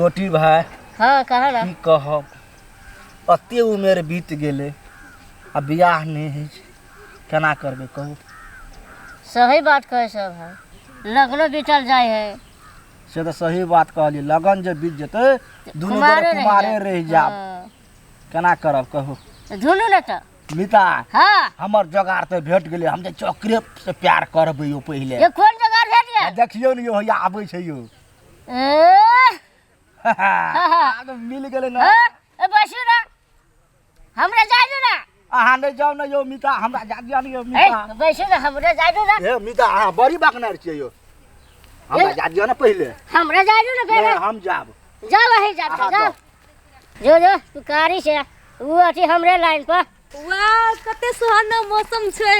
टोटी भाय। हाँ, कहा ना। की कहब, अते उमेर बीत गेलै आ बियाह नहि होइ छै, केना करबै कहू? सही बात कहै सब है, लगनो बीतल जाइ है। से तऽ सही बात कहलियै, लगन जे बीत जेतै दुनू गोरे कुमारे रहि कुमारे जायब। रहि जायब। हाँ। केना करब कहू? धुनू ने तऽ। मिता। हाँ। हमर जोगार तऽ भेट गेलै, हम जे चौकरे से प्यार करबै यौ पहिले। ये कोन जोगार भेट गेल? आ देखियौ ने यौ, हैया आबै छै यौ। ए, आब मिल गेलै ने। हाँ, ए बैसू ना, हमरा जाय दू ना। अहाँ नहि जाउ ने यौ मिता, हमरा जा दिअ ने यौ ए, मिता। बैसू ना, हमरा जाय दू ना। हे मिता, अहाँ बड़ी बकनार छियै यौ, हमरा जा दिअ ने पहिले। हमरा जाय दू ने। नहि, पहिले हम जाब। जाओ, वही जाब। अहाँ जाओ। जाउ। जो जो तू कारी से वो अथी हमरे लाइन पर। वाह, कते सुहाना मौसम छै।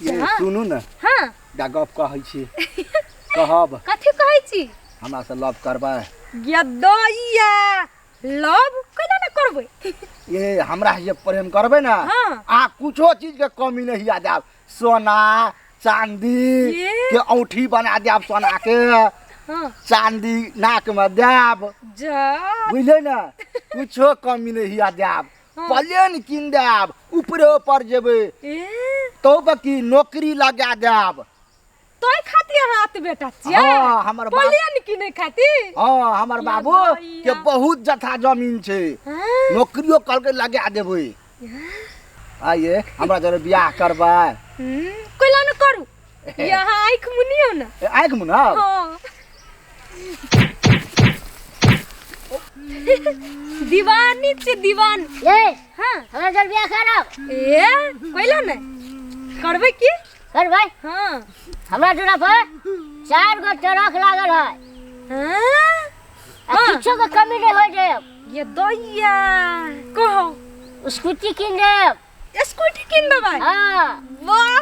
ये सुनू ने। हाँ। जा गप कहै छी, कहब? कथी कहै छी? हमरा से लव करबै? गदइया, लव केना ने करबै? ये हमरा से जे प्रेम करबै ने, हाँ। आ कुछो चीज के कमी नहीं आ जाब, सोना चांदी ये। के औंठी बना देब, सोना के। हाँ। चांदी नाक में देब। जा। बुझले ने, कुछो कमी नहीं आ देब। हाँ। प्लेन कीन देब, ऊपरे ऊपर जेबै। ए। तो की नौकरी लगा देब। तोय खातिर अहाँ आत बेटा छियै? हाँ, हमर बाप- प्लेन किनै खातिर? हाँ, हमर बाबू लगैया। के बहुत जथा जमीन छै। हाँ। नौकरियो कहलकै लगा देबै। आइए हमरा जरे बियाह करबै। कोइला न करू, यहाँ आँखि मुनियौ ने। ए, आँखि मुनब? हाँ। दीवानी छै, दीवान। ए। हाँ। हमरा जर बियाह करब। ए, कोइला ने करबै की? करबै। हाँ। हमरा दुरा पर 4 गो ट्रक लागल है। हाँ? आ हाँ। किछो के कमी नहीं हो देब। ये दैया, कहो। स्कूटी कीन देब। स्कूटी कीन देबै? हाँ। वाह।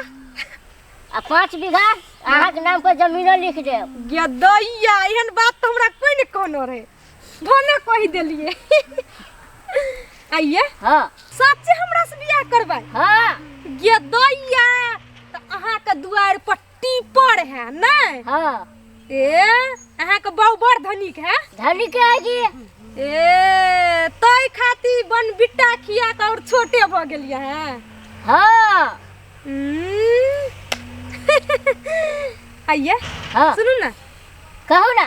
आ 5 बीघा अहाँके नाम पर जमीनो लिख देब। ये दैया, एहन बात तऽ हमरा कोई ने कहने रहे, भने कहि देलिए। आइए। हाँ। सच्चे हमरा से बियाह करबै? हाँ। ये दैया, तऽ अहाँके दुआर पर टीपर है नै? हाँ। ए, अहाँके बाउ बड़ धनिक है? धनिक है की? ए, तै खातिर बन बिट्टा खिया के और छोटे भ गेलिए है। हाँ। आइए। हाँ। सुनू ना। कहू ना।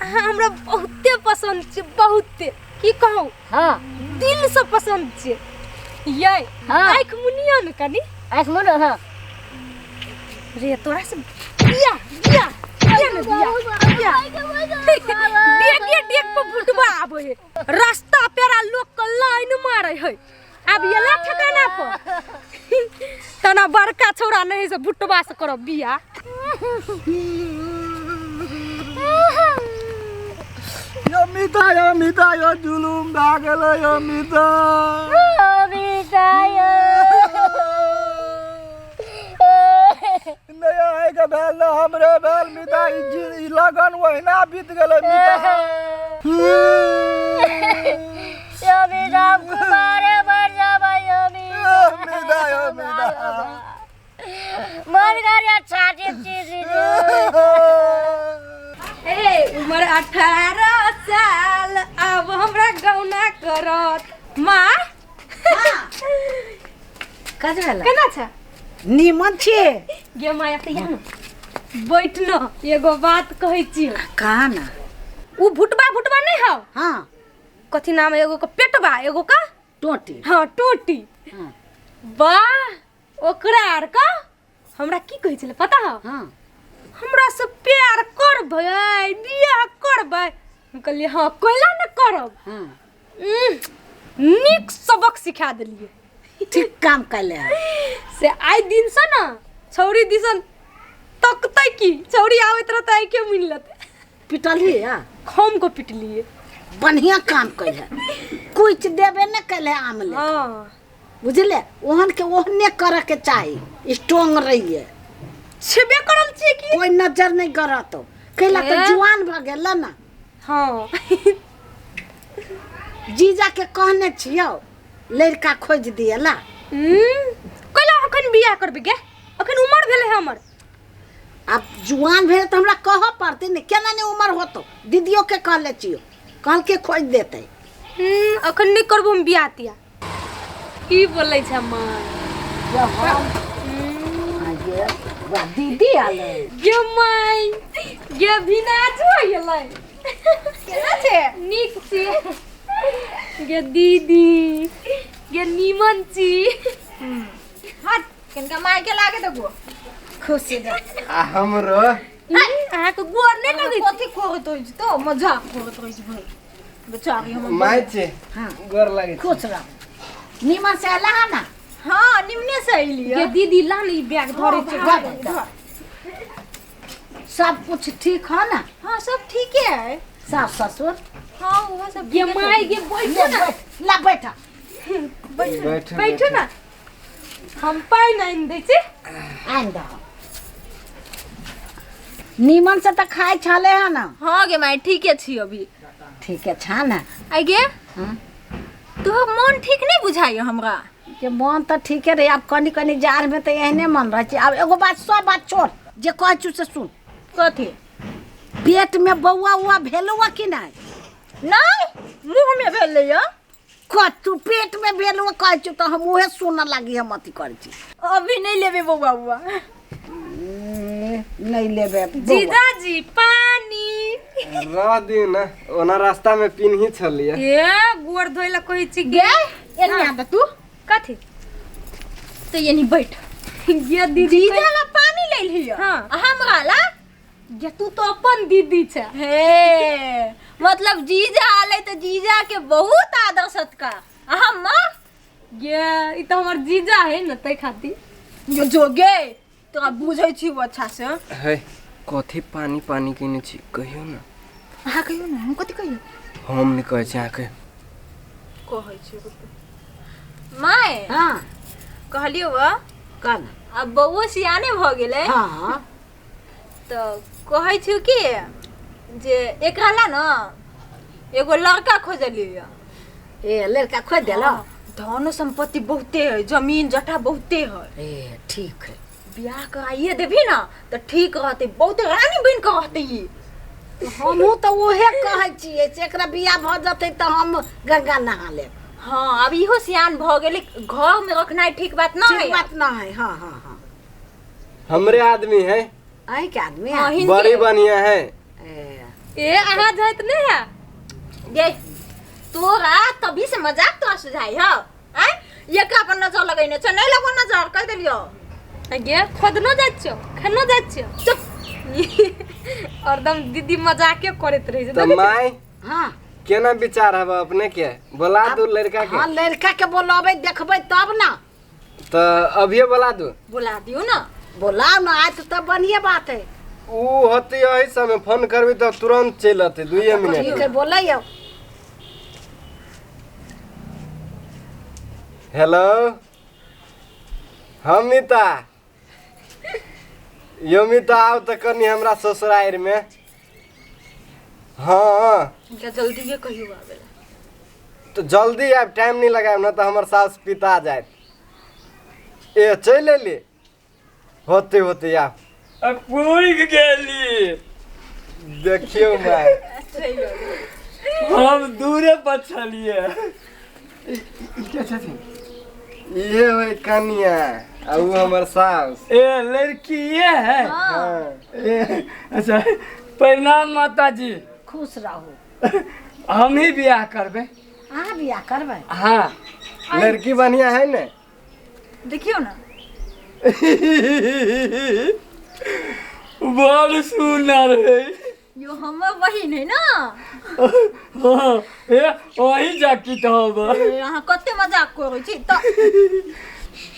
अहाँ हमरा बहुते पसंद छै, बहुते, की कहू। हाँ। दिल से पसंद छै ये। हाँ। आँखि मुनियो ने कनी। आँखि मुनो। हाँ। रे, तोरा से बिया बिया बिया ने बिया बिया डेगे डेग पर भुटबा आबै है, रास्ता पेरा लोक के लाइन मारे है। आब एला ठिकाना पर तना बड़का छौड़ा नहीं से भुटबा से करब बिया। यो मिता, यो मिता, यो जुलुम भए गेलै यो मिता। मिता यो। नहि अहाँके भेल ने हमरे भेल मिता, ई लगन ओहिना बीत गेलै मिता। यो मिता, हम कुमारे मर जाबै यो मिता। मिता, यो मिता। मर गया छाती चीज। ए, उम्र 18 साल, अब हमरा गौना करत माँ। कथी भेल? केना छै? नीमन छियै। गे माया, तऽ यहाँ बैठ न, एगो बात कहै छियौ। कहा ना। उ भुटबा भुटबा नहीं हौ? हाँ। कथी नाम है, एगो का पेटबा, एगो का टोटी। हाँ, टोटी। हाँ। वाह, ओकरा आर का हमरा की कहै छलै पता हौ? हाँ। हमरा से प्यार करबै, बियाह करबै। हम कहलियै हाँ, कोइला ने करब। हाँ। नीक सबक सिखा देलियै। ठीक काम कैले है। से आइ दिन से ना छौरी दिसन तकतै की, छौरी आबैत रहतै आँखे मुनि लेतै। पिटलियै हँ? खम को पिटलियै। बढ़िया काम कैले, कुछ देबे ने कैले आम ले। हाँ। बुझले, ओहन के ओहने करे के चाही, स्ट्रॉन्ग रहिए। छेबे करल छियै की? कोई नजर नहीं गरतो कैला तो ए? जुआन भ गेल ना। हाँ। जीजा के कहने छियौ लड़का खोज दिएला। कैला अखन बियाह करबे गे? अखन उमर भेलै हमर। आब जुआन भेल तऽ हमरा कहऽ पड़तै ने केना नहि उमर होतो दीदियो के कहले छियो कहलके खोजि देतै। अखन नहि करबो हम बियाह तियाह। की बोलै छै माँ? ये वाह दीदी आले। गे माय गे भिनाज हो गेलै। केना छै? नीक छी गे दीदी, गे नीमन छी। हट कनका माय के लागे देबो। खुशी रह। आ हमरो अहाँके गोर नहि लगै छै? कथी करैत रहै छी तो मजाक करैत रहै छी भाई बेचारी हमर। माय छै। हाँ। गोर लागै छै। खुश रह। नीमन से अला है ना? हाँ निमने से अइली। गे दीदी ला ने ई बैग धरै छै। धर, धर। सब कुछ ठीक है ना? हाँ सब ठीके है। सास ससुर? हाँ वो सब गे ठीके माय गे बैठो ले ना। बैठ, ला बैठ। बैठू। बैठो ना, हम पानि आनि दै छी। आनि दहो। नीमन से तऽ खाइ छले है ना? हाँ गे माय ठीके छी अभी। ठीक है छा ना? आई गे हाँ? तोहर मन ठीक नहीं बुझाइयो हमरा। के मन तऽ ठीके रहे, आब कनी कनी जाड़ में तऽ एहने मन रहै छै। आब एगो बात सब बात छोड़, जे कहै छु से सुन। कथी? पेट में बौआ उआ भेलौ कि नहीं? नहीं मुँह में भेलै या। कतू पेट में भेलौ कहै छु तऽ हम उहे सुनऽ लागी, हम अथी करै छी। अभी नहीं लेबे बौआ उआ। नहीं लेबे बौआ। जीजाजी पानी रह दियौ ने, ओना रास्ता में पिन्ही छलियै। ए गोर धोइ ला कहै छी गे एने आ तू। कथी? तो एनी बैठ। गे दीदी जीजा ला पानी ले लियो। हाँ। आ हमरा ला? गे तू तो अपन दीदी छै। हे मतलब जीजा आले तो जीजा के बहुत आदर सत्कार। आ हम गे ई तो हमर जीजा है न तै खातिर। जो जो गे तोरा बुझै छी वो अच्छा से। है कथी पानी पानी केने छी कहियौ ने। अहाँ कहियौ ने, हम कथी कहियौ? हम नहि कहै छी अहाँके। कहै छी my. हाँ कहलियौ वा कह ना। आब बौओ सियाने भऽ गेलै। हाँ तऽ कहै छी कि जे एकरा ला ने एगो लड़का खोजलियै। ए लड़का खोज देलो? धनो संपत्ति बहुते है, जमीन जटा बहुते है। ए ठीक है। बियाह कराइए देबही ना तऽ ठीक रहतै, बहुत रानी बनि कऽ रहतै ई। हमहूँ तऽ उहे कहै छियै से एकरा बियाह भऽ जेतै तऽ हम गंगा नहा लेब। हाँ अब इहो सियान भऽ गेलै, घर में रखनाइ ठीक बात न ठीक है। बात न है। हाँ हाँ हाँ हमरे आदमी है। अहीं के आदमी हाँ, है? हिनके। बड़ी बढ़िया है। ए ए अहाँ जाइत नहि है? गे तोरा तभी से मजाक तोरा सुझाई हौ। आँय एकरा पर नजर लगैने छ, नहीं लगो नजर कहि देलियौ। गे खोदनो जाइत छियौ खेनो जाइत छियौ। चुप। हरदम दीदी मजाके करैत रहै छै। तऽ माय हाँ केना विचार हब अपने के? बोला दू लड़का के। हाँ लड़का के बोलाबै देखबै तब ना। तऽ अभिये बोला दू। बोला दियौ ना। बोलाओ ना, आयत तऽ बढ़िए बात है। ऊ होती एही समय फोन करबी तऽ तुरंत चलि अतै 2 मिनट। ठीक है बोलैयौ। हेलो हम मिता। यो मिता आउ तऽ कनि हमरा ससुरारि में। हाँ हिनका जल्दीए कहियौ आबै ला। तऽ जल्दी आयब, टाइम नहि लगायब न तऽ हमर सास पिता जायत। ए चलि एली? होते होते आब। पुग गेली। देखियौ माय हम दूरे पर छलियै। ई के छथिन? इहे होइ कनिया आ ऊ हमर सास। ए लड़की ये है? हाँ। ए, अच्छा प्रणाम माता जी। खुश रहू। हम ही बियाह करबै। अहाँ बियाह करबै? हाँ। लड़की बढ़िया है ने? देखियौ ना। बड़ सुनर है। यो हमर बहिन है ना। हाँ, ए वही जाकी तो ए, अहाँ कते मजाक करै छी तऽ।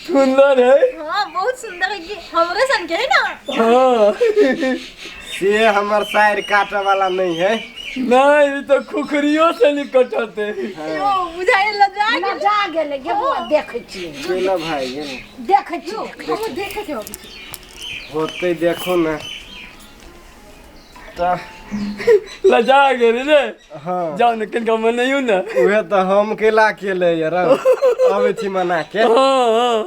सुंदर है। हाँ बहुत सुंदर है कि हमरे सन के है ना। हाँ से हमर साइर काटे वाला नहीं है। नहीं ई तो खुखरियो से निकटते। यो बुझाइ ल जा ना जा गेलै गे बौआ, देखै छियै। चलो भाई गेल। देखै छियै। हम देखे के अबै छी। होते देखो ना। तऽ लजा गेलै ने। हाँ। जाउ ने कनिका मनैयौ ने। उहे तऽ हम केला केले यार, अबै छी मना के। हाँ हाँ,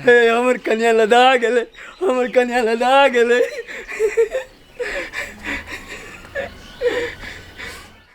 हे हमर कनिया लदा गेलै, हमर कनिया लदा गेलै।